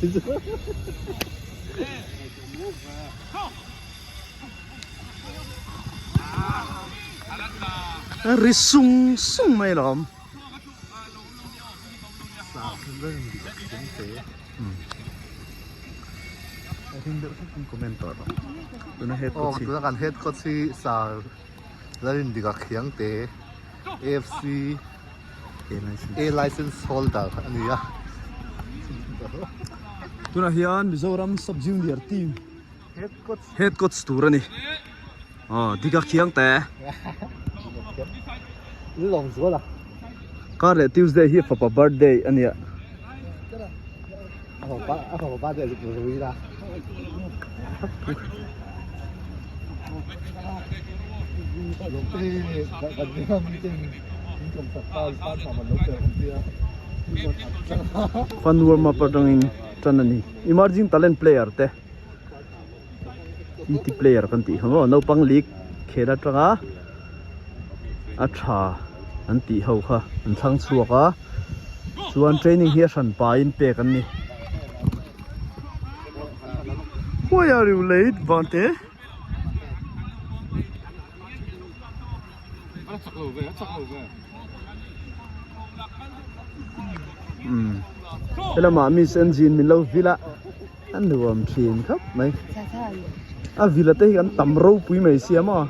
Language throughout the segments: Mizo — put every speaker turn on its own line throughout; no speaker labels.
A ri sung sung mai alawm.
Aw tuna kan head coach hi Sir Lalindika Khiangte AFC A license holder a ni a.
Tunah hian Mizoram Sub Junior team head coach tur a ni. Aw Dika Khiangte. Kar leh Tuesday hi fapa birthday a nia. Fun warm up atangin tan a ni. Emerging talent player te ET player kan tih kha maw naupang league khel atanga a tha an tih ho kha an thlang chhuak a chuan training hi a hran pahin pek an ni. Why are you late Vante? Umm helamah miss engine min lo vil a a nuam thin khawp mai a vil a te hi kan tam ropui mai sia maw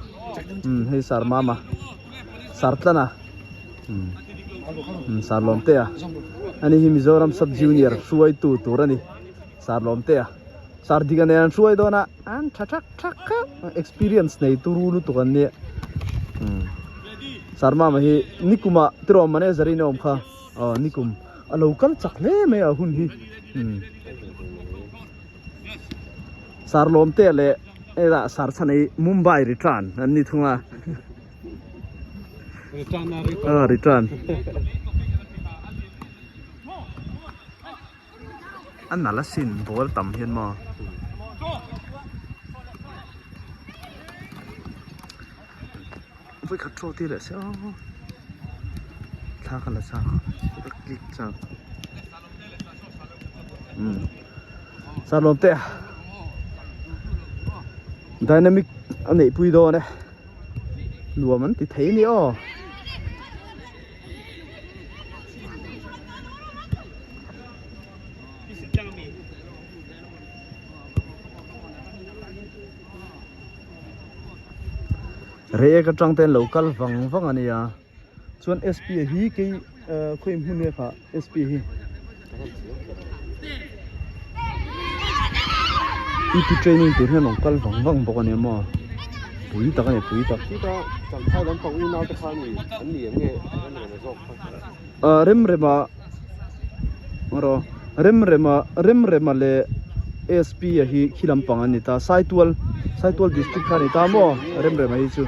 umm hei sar mama sar tlana umm sar lawm te a ani hi Mizoram sub junior hruaitu tur a ni sar lawm te a sar dik a nen an hruai dawn a. An tha thak thak kha experience nei turu lutuk an nia umm Sarmama hi nikum ah tiraw manager in a awm kha aw nikum a lo kal chak hle mai a hun hi umm Sarlawm te leh hei sar chhan hi Mumbai return an ni thung a aw return. A nalh asin ball tam hian maw vawikhat throw tir leh se aw thla ka la chak ka click chak umm Sarlawm te dynamic a neih pui dawn e nuam an ti thei a ni aw. Reiek atang te an lo kal vang vang a nia chuan sp hi kei eh khawi hmun nge kha sp hi ep training tur hian an rawn kal vang vang bawk a nia maw pui tak a ni pui tak. Ah Remrema rawh Remrema Remrema leh SP a hi khi lampang an ni ta Saitual Saitual district kha a ni ta maw Remrema hi chu.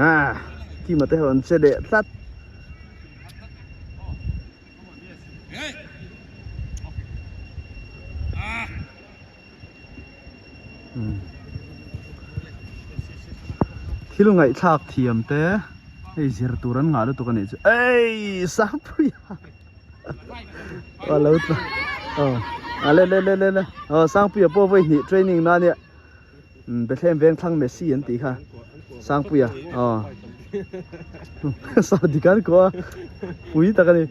Ah, team te ho an che leh tlat. Thil ngaihthlak thiam te hei zir tur an ngah lutuk a nih chu ei Sangpuia a lo tla aw a le le le le le aw Sangpuia pawh vawi hnih training na ania Bethlehem Vengthlang Messi an tih kha Sangpuia aw Saudi kan ko a pui tak a ni.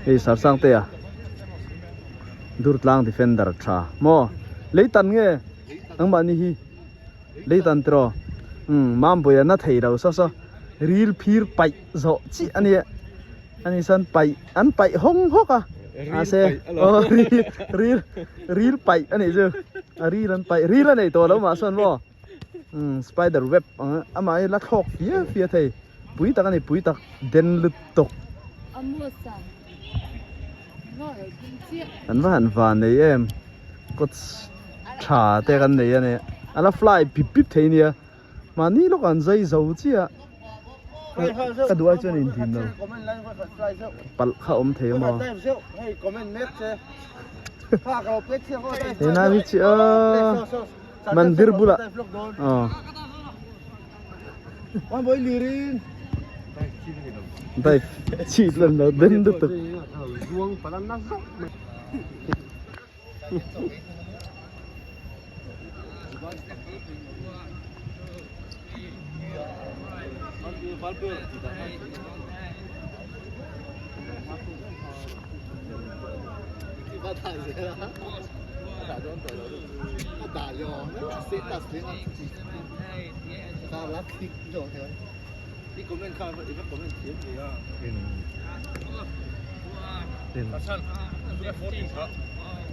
Hei Sarsangtea Durtlang defender tha maw leitan nge nangmahni hi leitan tiraw umm Mambawi a na thei lo saw saw ril phir paih zawh chiah a nia ani chuan paih an paih hawng hawk a mahse aw ril ril ril paih a nih chu a ril an paih ril a nei tawh lo mah chuan maw. Umm spider web ang amah hi la thlawk fia fia thei pui tak a ni pui tak den lutuk an va han van nei em coach tha te kan nei a ni a la fly pip pip thei nia mahni lawk an zai zo chiah. Ka duh ai chuan indim lo. Palh kha awm thei a maw? Hena hi chi a mandir bulah aw dive chih lan lo den lutuk.